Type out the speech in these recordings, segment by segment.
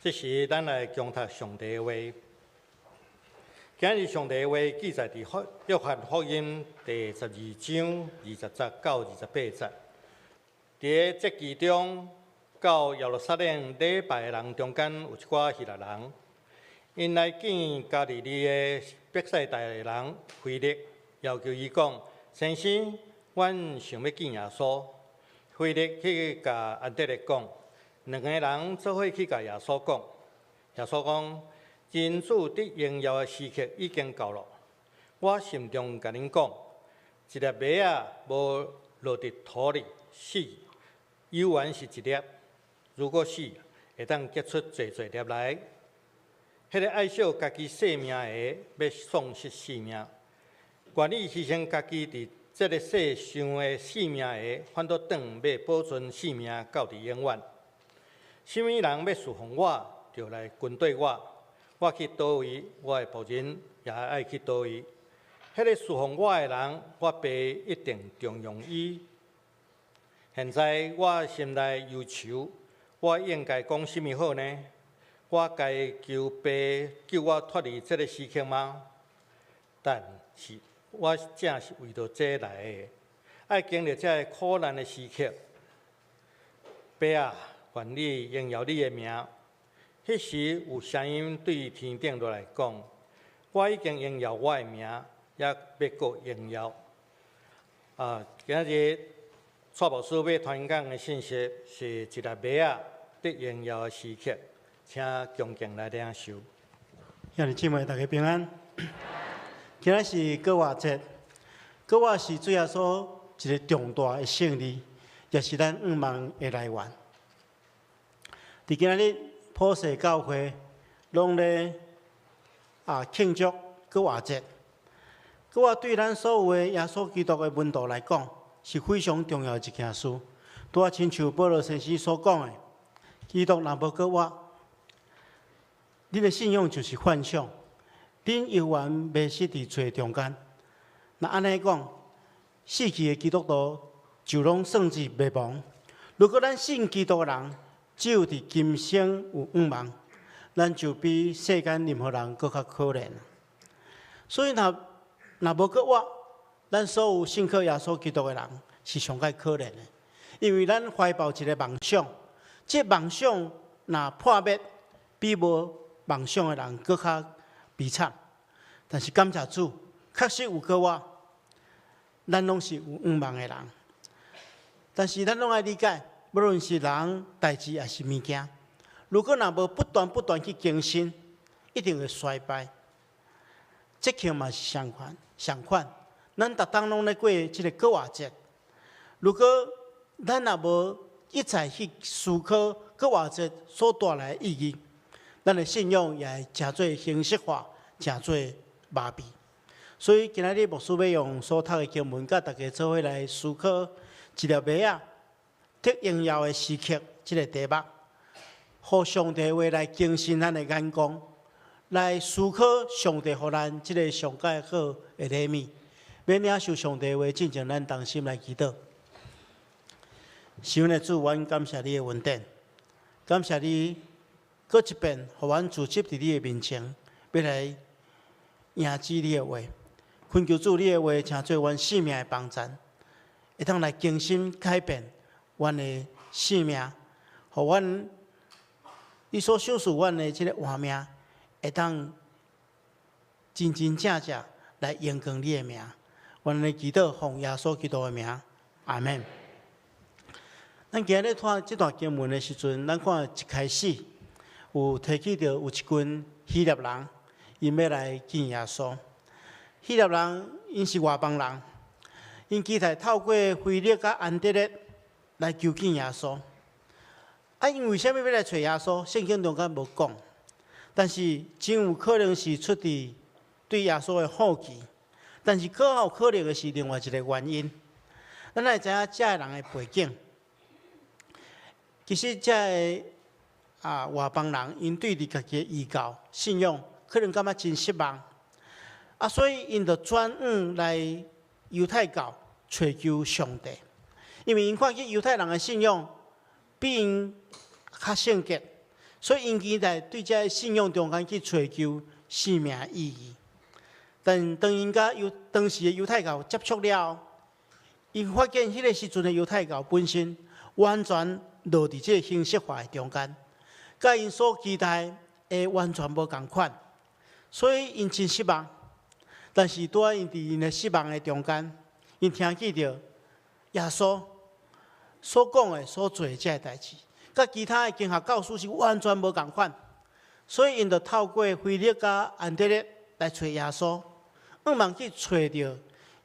這時，咱來恭讀上帝的話。今日上帝的話記載佇約翰福音第12章20節到28節。佇個節期中，到耶路撒冷禮拜的人中間有一寡希臘人，𪜶來見加利利的伯賽大的人腓力，要求伊講：先生，阮想欲見耶穌。腓力去共安德烈講，兩個人做伙去共耶穌講。耶穌講：人子得榮耀的時刻已經到了。我心中共恁講，一粒麥仔無落佇土裡死，猶原是一粒；如果死，會當結出濟濟粒來。彼個愛惜家己性命的，欲喪失性命；願意犧牲家己佇這个世上的性命的，反倒轉欲保存性命到佇永遠。啥物人欲事奉我，就來跟綴我。我去佗位，我的僕人也愛去佗位。彼个事奉我的人，我爸一定重用伊。現在我心內憂愁，我應該講啥物好呢？我該求爸救我脫離這个時刻嗎？但是我正是為著這來的，愛經歷這个苦難的時刻。爸啊，願你榮耀你的名。彼時有聲音對天頂落來講：我已經榮耀我的名，也欲閣榮耀。啊，今日蔡牧師欲傳講的信息是一粒麥仔得榮耀的時刻，請恭敬來領受。兄弟姊妹，大家平安。今仔是復活節，復活是主耶穌一个重大的勝利，也是咱向望的來源。佇今仔日普世教會攏咧慶祝復活節。復活對咱所有的耶穌基督的門徒來講，是非常重要的一件事。拄仔親像保羅先生所講的，基督若無復活，恁的信仰就是幻想，恁猶原迷失佇罪中間。若按呢講，死去的基督徒就攏算是滅亡。如果咱信基督的人，只有佇今生有向望，咱就比世間任何人閣較可憐。所以若若無復活，咱所有信靠耶穌基督的人是上蓋可憐的，因為咱懷抱一个夢想，這夢想若破滅，比無夢想的人閣較悲慘。但是感謝主，確實有復活，咱攏是有向望的人。但是咱攏愛理解，無論是人、代誌，抑是物件，如果若無不斷不斷去更新，一定會衰敗。節慶嘛是相款，相款。咱逐冬攏咧過這个復活節，如果咱若無一再去思考復活節所帶來的意義，咱的信仰也會誠做形式化，誠做麻痹。所以今仔日牧師欲用所讀的經文，佮大家做伙來思考一粒麥仔得榮耀的時刻，這个題目，予上帝話來更新咱的眼光，來思考上帝予咱這个上蓋好的禮物。欲領受上帝話，進前咱同心來祈禱。是阮的主，阮感謝你的恩典，感謝你閣一遍，予阮聚集佇你的面前，欲來聆聽你的話。懇求主，你的話成做阮生命的幫贊，會當來更新改變阮的生命，予阮你所賞賜阮的這个活命，會當真真正正來榮光你的名。阮來祈禱，奉耶穌基督的名，阿門。咱今日看這段經文的時陣，咱看一開始有提起著有一群希臘人，𪜶欲來見耶穌。希臘人𪜶是外邦人，𪜶期待透過腓力佮安德烈來求見耶穌。啊，𪜶為啥物欲來揣耶穌？聖經中間無講，但是真有可能是出自對耶穌的好奇。但是閣有可能的是另外一個原因。咱來知影這个人的背景。其實這个外邦人，𪜶對佇家己的異教信仰，可能感覺真失望。啊，所以𪜶就轉往來猶太教揣求上帝，因為𪜶看見猶太人的信仰比𪜶較聖潔，所以𪜶期待對這个信仰中間去揣求生命意義。但當𪜶佮猶當時的猶太教接觸了後，𪜶發現彼個時陣的猶太教本身完全落佇這个形式化的中間，佮𪜶所期待的完全無仝款，所以𪜶真失望。但是拄仔𪜶佇𪜶的失望的中間，𪜶聽見著耶穌所講的、所做的這个代誌，佮其他的經學教師是完全無仝款，所以𪜶就透過腓力佮安德烈來揣耶穌，向望去揣著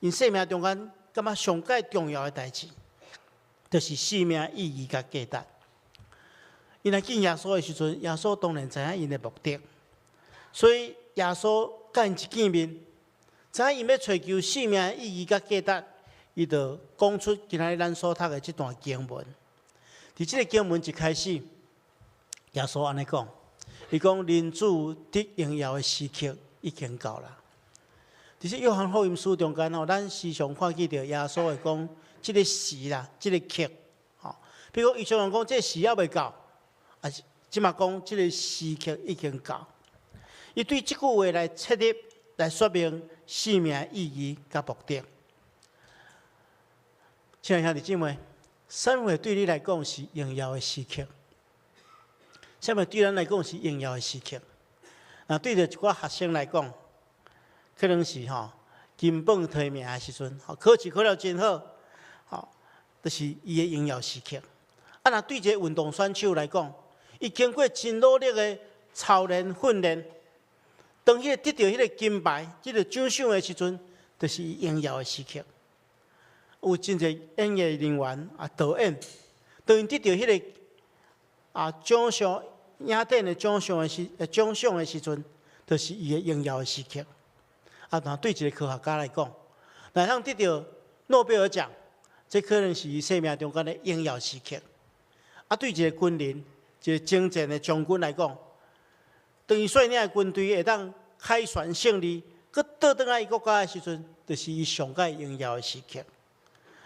𪜶生命中間感覺上蓋重要的代誌，就是生命意義佮價值。𪜶來見耶穌的時陣，耶穌當然知影𪜶的目的，所以耶穌佮𪜶一見面，知影𪜶欲揣求生命意義佮價值，伊就講出今仔日咱所讀的這段經文。佇這个經文一開始，耶穌按呢講，伊講人子得榮耀的時刻已經到啦。佇這約翰福音書中間吼，咱時常看見著耶穌會講這个時啦，這个刻，吼。比如講，伊常常講這个時猶未到，啊是這馬講這个時刻已經到。伊對這句話來切入，來說明生命意義佮目的。親愛兄弟姊妹，啥物對你來講是榮耀的時刻？啥物對咱來講是榮耀的時刻？若對著一寡學生來講，可能是吼金榜題名的時陣，吼考試考了真好，吼，就是伊的榮耀時刻。啊，若對一個運動選手來講，伊經過真努力的操練訓練，當彼個得著彼个金牌、這个獎賞的時陣，就是伊榮耀的時刻。有真濟演藝人員啊，導演，當𪜶得著彼个獎項、影展的獎項的時、獎賞的時陣，就是伊的榮耀的時刻。啊，若對一個科學家來講，若通得著諾貝爾獎，這可能是伊生命中間的榮耀時刻。啊，對一個軍人、一個征戰的將軍來講，當伊率領的軍隊會當凱旋勝利，閣倒轉來伊國家的時陣，就是伊上蓋榮耀的時刻。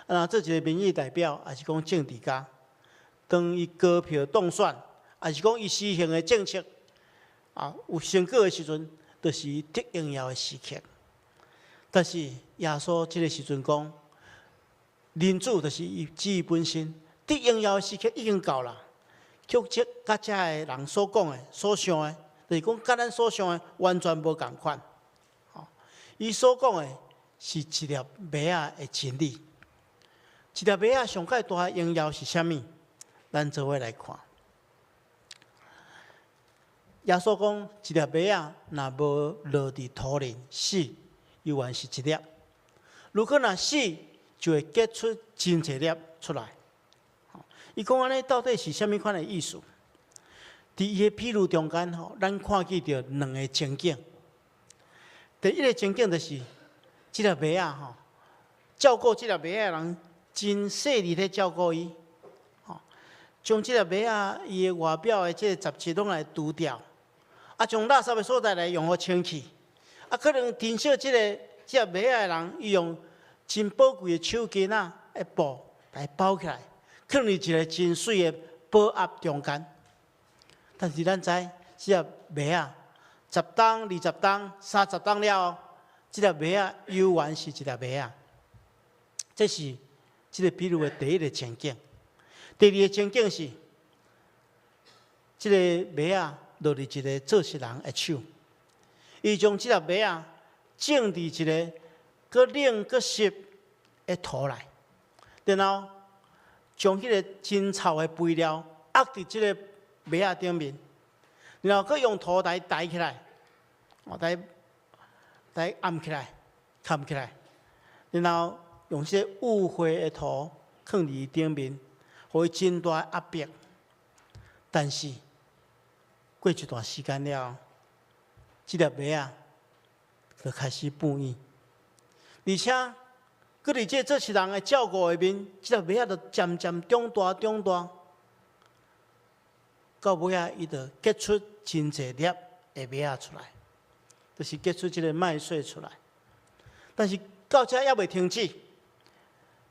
啊，若做一個民意代表，抑是講政治家，當伊高票當選，抑是講伊施行的政策有成果的時陣，就是伊得榮耀的時刻。但是耶穌這个時陣講，人子就是伊子本身得榮耀的時刻已經到啦。卻這佮遮的人所講的、所想的，就是講佮咱所想的完全無仝款。吼，伊所講的是一粒麥仔的真理。一粒麥仔上蓋大的榮耀是啥物？咱做伙來看。耶穌講，一粒麥仔若無落佇土裡死，猶原是一粒；如果若死，就會結出真濟粒出來。伊講按呢，到底是啥物款的意思？佇伊的譬喻中間吼，咱看見著兩个情景。第一个情景就是這粒麥仔吼，照顧這粒麥仔的人真細膩咧照顧伊，吼，將這粒麥仔伊的外表的這个雜質攏來除掉，啊，將垃圾的所在來用予清氣，啊，可能珍惜這粒麥仔的人，伊用真寶貴的手巾仔的布來包起來，囥佇一个真媠的寶盒中間。但是咱知，這粒麥仔十冬、20冬、30冬了後，這粒麥仔猶原是一粒麥仔。這是這个比喻的第一个情景。第二个情景是，這个麥仔落佇一个做穡人的手，伊將這粒麥仔種佇一个閣冷閣濕的土內，然後將彼个真臭的肥料壓佇這个麥仔頂面，然後閣用土來抬起來，來來掩起來、蓋起來，然後用這个污穢的土囥佇頂面，予伊真大壓迫。但是過一段時間了後，這粒麥仔就開始變異，而且閣佇這个做穡人的照顧下面，這粒麥仔就漸漸長大、長大，到尾仔伊就結出真濟粒的麥仔出來，就是結出這个麥穗出來。但是到這猶未停止，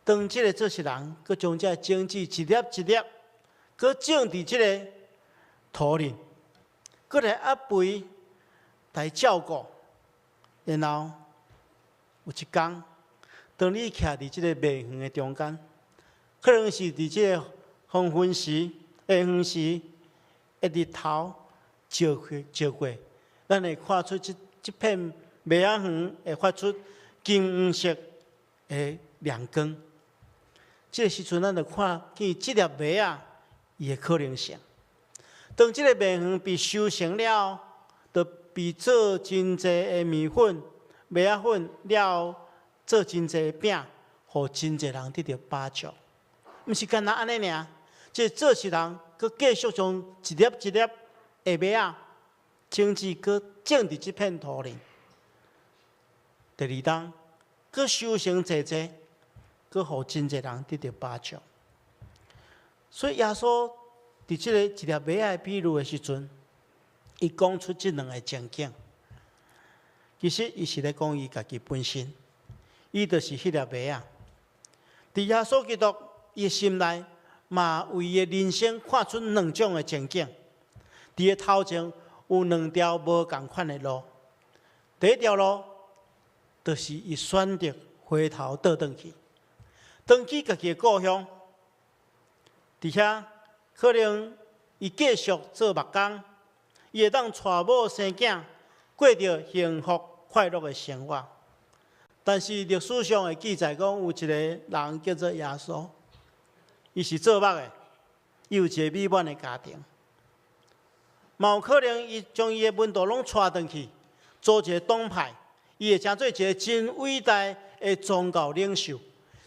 當這个做穡人，閣將這个種子一粒一粒，閣種佇這个土裡，閣來壓肥，來照顧。然後有一工，當你徛佇這个麥園的中間，可能是佇這个黃昏時、下昏時，的日頭照過照過，咱會看出這片麥仔園會發出金黃色的亮光。這个時陣，咱就看見這粒麥仔伊的可能性。當這个麥園被收成了，就被做真濟的麵粉、麥仔粉了後，做真濟的餅，予真濟人得著飽足。毋是干焦按呢爾，這做穡人閣繼續將一粒一粒的麥仔種子閣種佇這片土裡。第二冬，閣收成濟濟，閣予真濟人得著飽足。所以耶穌佇這个一粒麥仔的比喻的時陣，伊講出這兩个情景。其實伊是咧講伊家己本身，伊就是彼粒麥仔。佇耶穌基督伊的心內，嘛為伊的人生看出兩種的情景。佇伊頭前有兩條無仝款的路，第一條路，就是伊選擇回頭倒轉去，轉去家己的故鄉。佇遐可能伊繼續做木工，伊會當娶某生囝，過著幸福快樂的生活。但是歷史上會記載講，有一個人叫做耶穌，伊是做木的，伊有一個美滿的家庭。嘛有可能伊將伊的門徒攏帶轉去，組一個黨派，伊會成做一個真偉大的宗教領袖，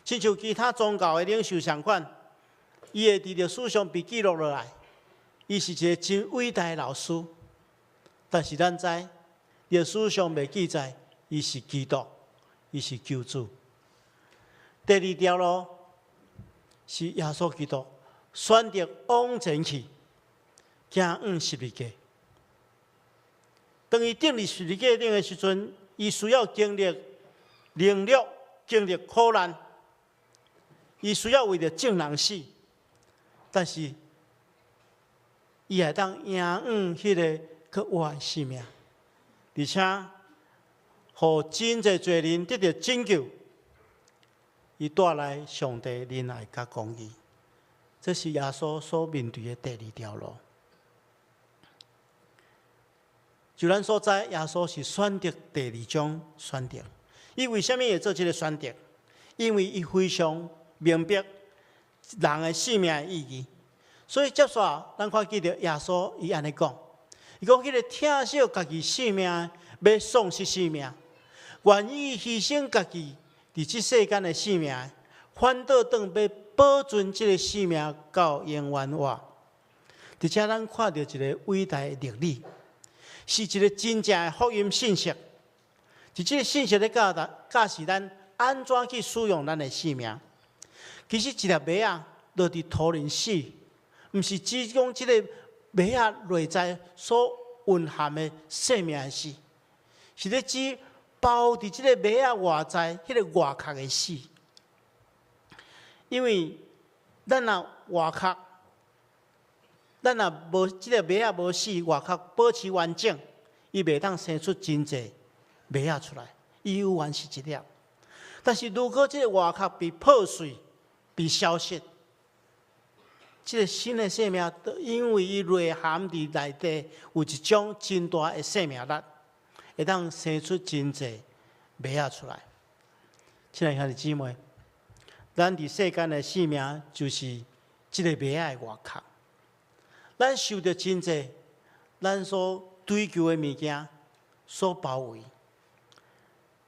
親像其他宗教的領袖相款，伊會佇歷史上被記錄落來。伊是一個真偉大的老師，但是咱知歷史上袂記載，伊是基督，伊是救主。第二條路是耶穌基督選擇往前去，行往十字架。當伊釘佇十字架頂的時陣，伊需要經歷凌辱、經歷苦難，伊需要為著眾人死，但是伊會當贏往彼个閣活的生命，而且予真濟罪人得著拯救，伊帶來上帝仁愛佮公義。這是耶穌所面對的第二條路。就咱所知，耶穌是選擇第二種選擇。伊為啥物會做這个選擇？因為伊非常明白人的生命的意義。所以接紲，咱看見著耶穌伊按呢講，伊講彼个疼惜家己性命，欲喪失性命；願意犧牲家己佇這世間的性命，反倒轉欲保存這个性命到永遠活。佇遮咱看著一个偉大的真理，是一个真正的福音信息。佇這个信息咧教導教示咱按怎去使用咱的性命。其實一粒麥仔落佇土裡死，毋是指講這个麥仔內在所蘊含的生命的死，是咧指包佇這个麥仔外在彼个外殼的死。因為咱若外殼，咱若無這个麥仔無死，外殼保持完整，伊袂當生出真濟麥仔出來，伊猶原是一粒。但是如果這个外殼被破碎、被消失，這个新的生命，因為伊內含佇內底有一種真大的生命力，會當生出真濟麥仔出來。親愛兄弟姊妹，咱佇世間的生命就是這個麥仔的外殼。咱受著真濟，咱所追求的物件所包圍，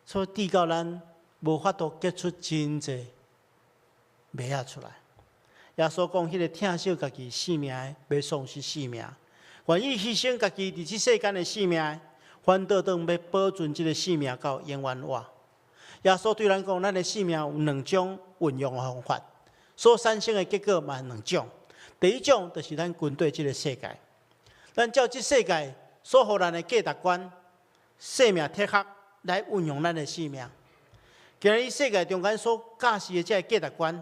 所以致到咱無法度結出真濟麥仔出來。耶穌講，彼个疼惜家己性命的，欲喪失性命；願意犧牲家己佇這世間的性命，反倒轉欲保存這个性命到永遠活。耶穌對咱講，咱的性命有兩種運用的方法，所產生的結果嘛兩種。第一種就是咱跟綴這个世界，咱照這世界所予咱的價值觀、生命哲學來運用咱的性命。今日世界中間所教示的這个價值觀，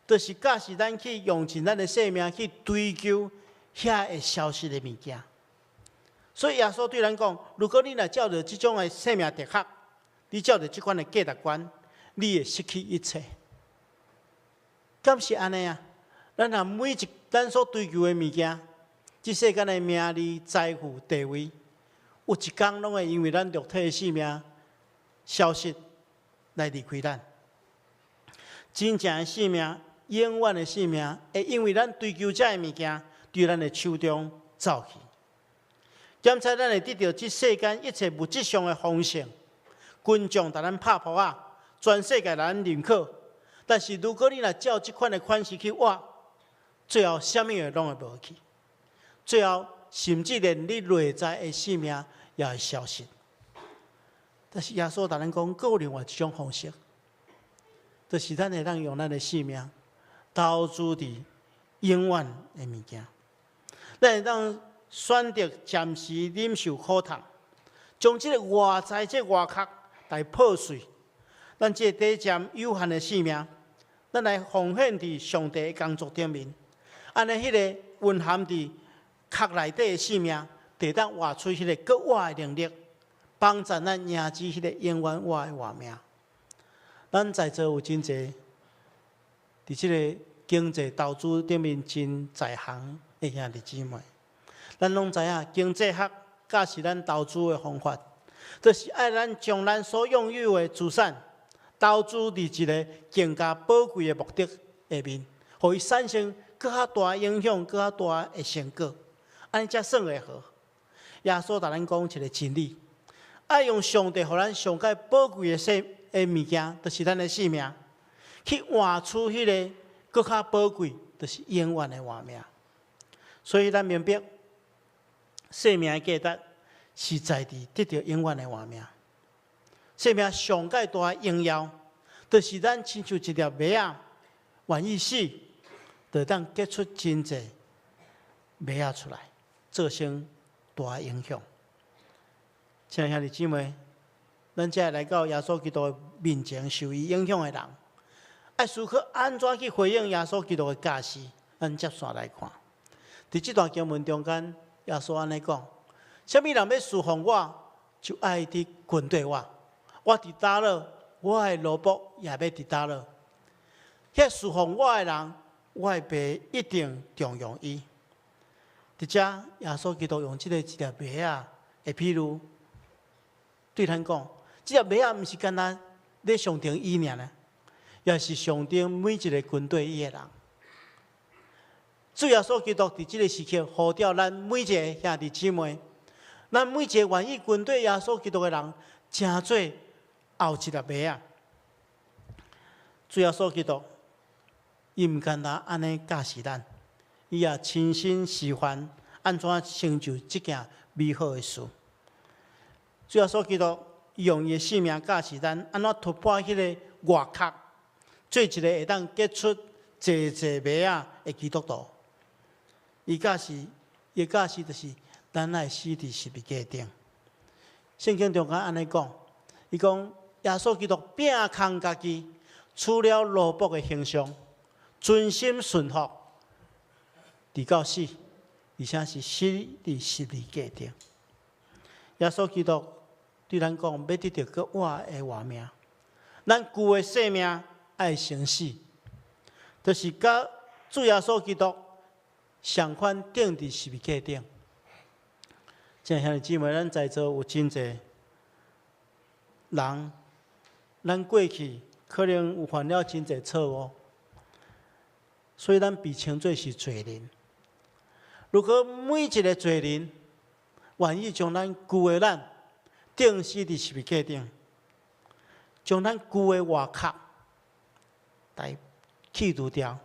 就是教示咱去用盡咱的生命去追求遐會消失的物件。所以耶穌對咱講：如果你若照著這種的生命哲學，你照著這款的價值觀，你會失去一切。敢是按呢啊？咱若每一咱所追求的物件，這世間的名利、財富、地位，有一天攏會因為咱肉體的性命消失來離開咱。真正的性命，永遠的性命，會因為咱追求這个物件，佇咱的手中走去。檢查咱會得著這世間一切物質上的豐盛，群眾共咱拍噗仔，全世界來咱認可。但是如果你若照這款的款式去活，最後啥物嘢攏會無去。最後，甚至連你內在的生命也會消失。但是耶穌共咱講，閣有另外一種方式，就是咱會當用咱的生命投資佇永遠的物件。咱會當選擇暫時忍受苦痛，將這个外在這个外殼來破碎。咱這个短暫有限的生命，咱來奉獻佇上帝的工作頂面。按呢，彼个蘊含佇殼內底的生命，會當活出彼个閣活的能力，幫助咱贏取彼個永遠活的活命。咱在座有真濟佇這个經濟投資頂面真在行的兄弟姊妹，咱攏知影經濟學教示咱投資的方法，就是愛咱將咱所擁有的資產投資佇一个更加寶貴的目的下面，予伊產生閣較大影響、閣較大的成果，按呢才算會好。耶穌共咱講一个真理，愛用上帝予咱上蓋寶貴的生的物件，就是咱的性命，去換取彼个閣較寶貴，就是永遠的活命。所以咱明白，生命的價值是在佇得著永遠的活命。生命上蓋大的榮耀，就是咱親像一粒麥仔，願意死，就當結出真濟麥仔出來，造成大影響。親愛兄弟姊妹，咱這來到耶穌基督的面前受伊影響的人，愛思考按怎去回應耶穌基督的教示。咱接續來看，佇這段經文中間，耶穌按呢講：啥物人欲事奉我，就愛佇跟綴我。我佇佗落，我的奴僕也欲佇佗落。彼事奉我的人，我的爸一定重用伊。佇遮，耶穌基督用這个一粒麥仔的比喻，對咱講：這粒麥仔毋是干焦咧象徵伊爾呢，也是象徵每一个跟綴伊的人。主耶穌基督佇這个時刻呼召咱每一个兄弟姊妹，咱每一个願意跟綴耶穌基督的人，成做後一粒麥仔。主耶穌基督，伊毋干焦按呢教示咱，伊也親身示範按怎成就這件美好的事。主耶穌基督伊用伊的性命教示咱，按怎突破彼个外殼，做一個會當結出濟濟麥仔的基督徒。伊教示，伊教示就是咱愛死佇十字架頂。聖經中間按呢講，伊講耶穌基督摒空家己，取了奴僕的形象，存心順服，直到死，而且是死佇十字架頂。耶穌基督對咱講，欲得著閣活的活命，咱舊的生命愛先死，就是佮主耶穌基督相款釘佇十字架頂。親愛兄弟姊妹，咱在座有真濟人，咱過去可能有犯了真濟錯誤，所以咱被稱做是罪人。如果每一个罪人願意將咱舊的咱釘死佇十字架頂，將咱舊的外殼來去除掉，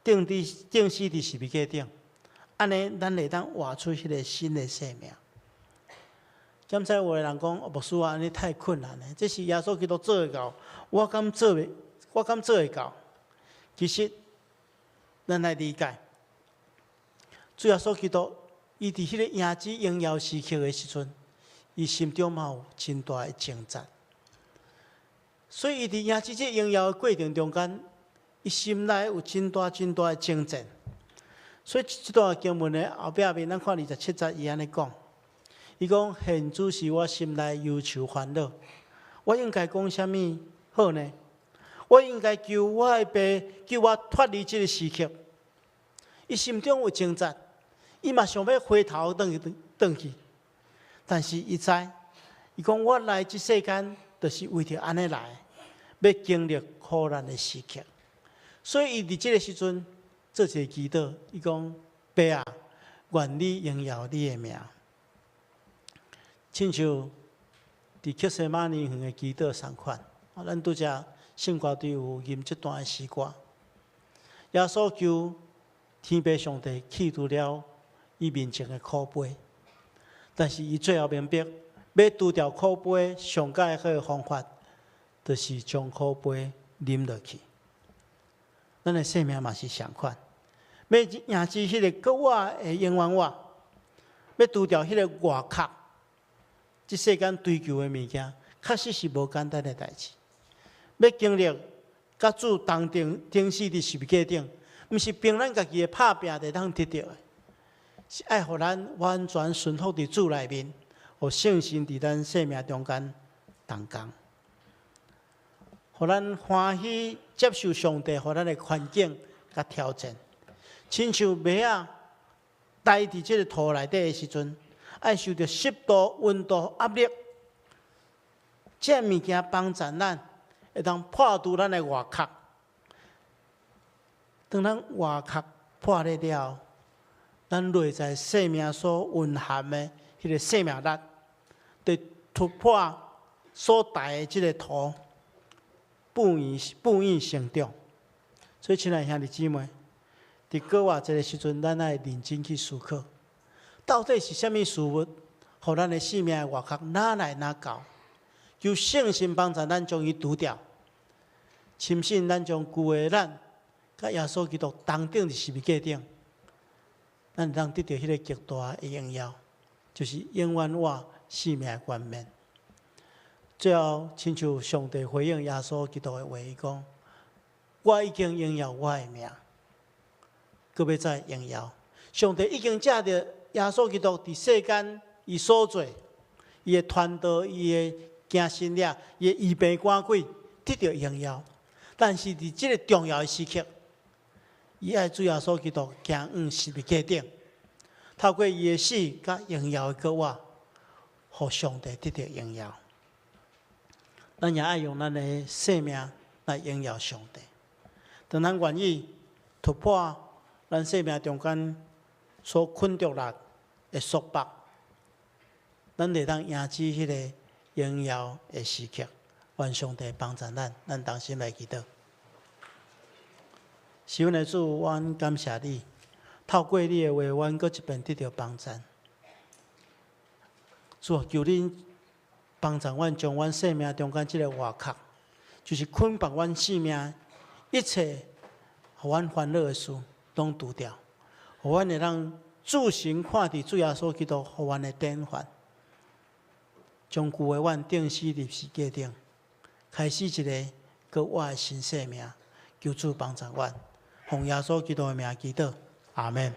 釘死佇十字架頂，按呢，咱會當活出彼个新的生命。敢知有的人講，牧師啊，按呢太困難了，這是耶穌基督做會到，我敢做袂？我敢做會到？其實，咱來理解，主耶穌基督，伊佇彼個迎接榮耀時刻的時陣，伊心中嘛有真大的掙扎。所以，伊佇迎接這榮耀的過程中間，伊心內有真大真大的爭戰。所以，這段經文的後壁面，咱看27節，伊按呢講。伊講現此時我心內憂愁煩惱，我應該講啥物好呢？我應該求我的爸救我脫離這个時刻。伊心中有掙扎，伊嘛想欲回頭轉去轉去，但是伊知，伊講我來這世間，就是為著按呢來，欲經歷苦難的時刻。所以伊佇這个時陣做一个祈禱，伊講爸啊，願你榮耀你的名。親像佇客西馬尼園的祈禱仝款，咱拄才聖歌隊有吟這段的詩歌。耶穌求天父上帝去除了伊面前的苦杯，但是伊最後明白，欲除掉苦杯上佳好的方法，就是將苦杯啉落去。咱的生命嘛是仝款，欲贏過彼个過我的永遠我，欲除掉彼个外殼，這世間追求的物件，確實是無簡單的代誌。欲經歷佮主同釘釘死佇十字架頂，毋是憑咱家己的拍拚就會當得著的，是愛予咱完全順服佇主內面，予聖神佇咱生命中間動工，予咱歡喜接受上帝予咱的環境佮挑戰，親像麥仔埋佇這个土內底的時陣，愛受著濕度、溫度壓力，這个物件幫助咱會當破除咱的外殼。當咱外殼破裂了，咱內在生命所蘊含的彼个生命力，會突破所埋的這个土，哺育成長。所以，親愛兄弟姊妹，佇過活節的時陣，咱愛認真去思考，到底是啥物事物，予咱的生命的外殼哪來哪厚？求聖神幫助咱將伊除掉，深信咱將舊的咱，佮耶穌基督同釘佇十字架頂，咱會當得著彼个極大的榮耀，就是永遠活生命的冠冕。最後，親像上帝回應耶穌基督的話，伊講：我已經榮耀我的名，閣欲再榮耀。上帝已經藉著耶穌基督佇世間伊所做，伊的傳道，伊的行神跡，伊的醫病趕鬼，得著榮耀。但是佇這个重要的時刻，伊愛主耶穌基督行往十字架頂，透過伊的死佮榮耀的過活，予上帝得著榮耀。咱也愛用咱的生命來榮耀上帝。當咱願意突破咱生命中間所捆著咱的束縛，咱會當贏過彼个榮耀的時刻。願上帝幫助咱，咱同心來祈禱。是阮的主，阮感謝你，透過你的話，阮閣一遍得著幫助。主啊，求恁幫助阮，將阮生命中間這个外殼，就是捆綁阮生命一切，予阮煩惱的事，攏除掉，予阮會當注神看佇主耶穌基督予阮的典範，將舊的阮釘死佇十字架頂，開始一个閣活的新生命。求主幫助阮，奉耶穌基督的名祈禱，阿門。